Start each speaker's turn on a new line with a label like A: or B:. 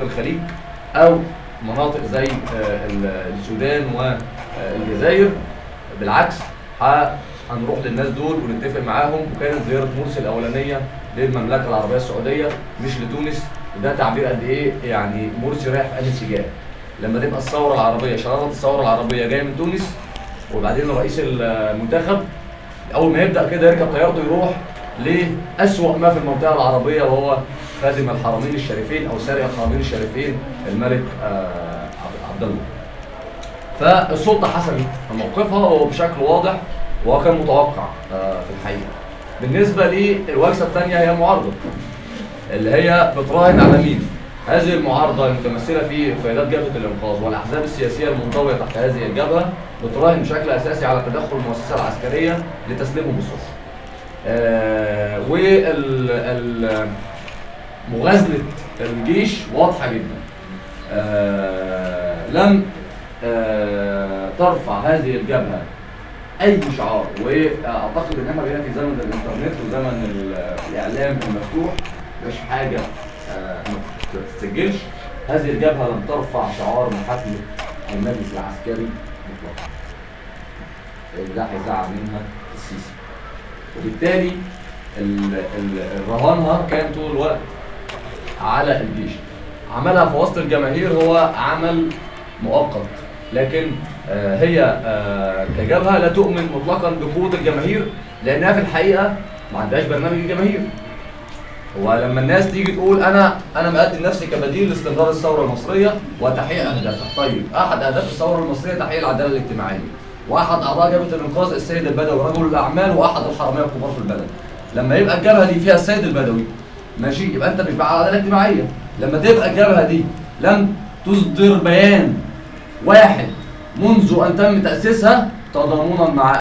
A: الخليج او مناطق زي السودان والجزائر. بالعكس هنروح للناس دول ونتفق معاهم. وكانت زيارة مرسي الاولانية للمملكة العربية السعودية مش لتونس، وده تعبير قد ايه يعني مرسي رايح في انهي اتجاه. لما تبقى الثورة العربية، شراره الثورة العربية جاية من تونس، وبعدين رئيس المنتخب اول ما يبدا كده يركب طيارته يروح لأسوأ ما في المنطقة العربية، وهو خادم الحرمين الشريفين او سارق الحرمين الشريفين الملك عبد الله. فالسلطه حسمت موقفها وبشكل واضح وكان متوقع في الحقيقة. بالنسبة للوجهه الثانية هي المعارضة، اللي هي بتراهن على مين؟ هذه المعارضة المتمثلة في قيادات جبهة الانقاذ والاحزاب السياسية المنضويه تحت هذه الجبهة بتراهن بشكل اساسي على تدخل المؤسسة العسكرية لتسليمهم السلطة. ومغازله الجيش واضحة جدا. لم ترفع هذه الجبهة اي شعار، واعتقد ان احنا بقينا في زمن الانترنت وزمن الاعلام المفتوح، مش حاجة ما تتسجلش. هذه الجبهة لم ترفع شعار محاكمة المجلس العسكري مطلقا، لان ده هيزعل منها السيسي، وبالتالي رهانها كان طول الوقت على الجيش. عملها في وسط الجماهير هو عمل مؤقت، لكن هي كجبهه لا تؤمن مطلقا بقوة الجماهير، لانها في الحقيقة ما عندهاش برنامج الجماهير. ولما الناس تيجي تقول انا مقدم نفسي كبديل لاستمرار الثورة المصرية وتحقيق اهدافها، طيب احد اهداف الثورة المصرية تحقيق العدالة الاجتماعية، واحد اعضاء جبهة الانقاذ السيد البدوي رجل الاعمال واحد الحرامية الكبار في البلد. لما يبقى الجبهة دي فيها السيد البدوي ماشي، يبقى انت مش مع العدالة الاجتماعية. لما تبقى الجبهة دي لم تصدر بيان واحد منذ ان تم تاسيسها تضامنا مع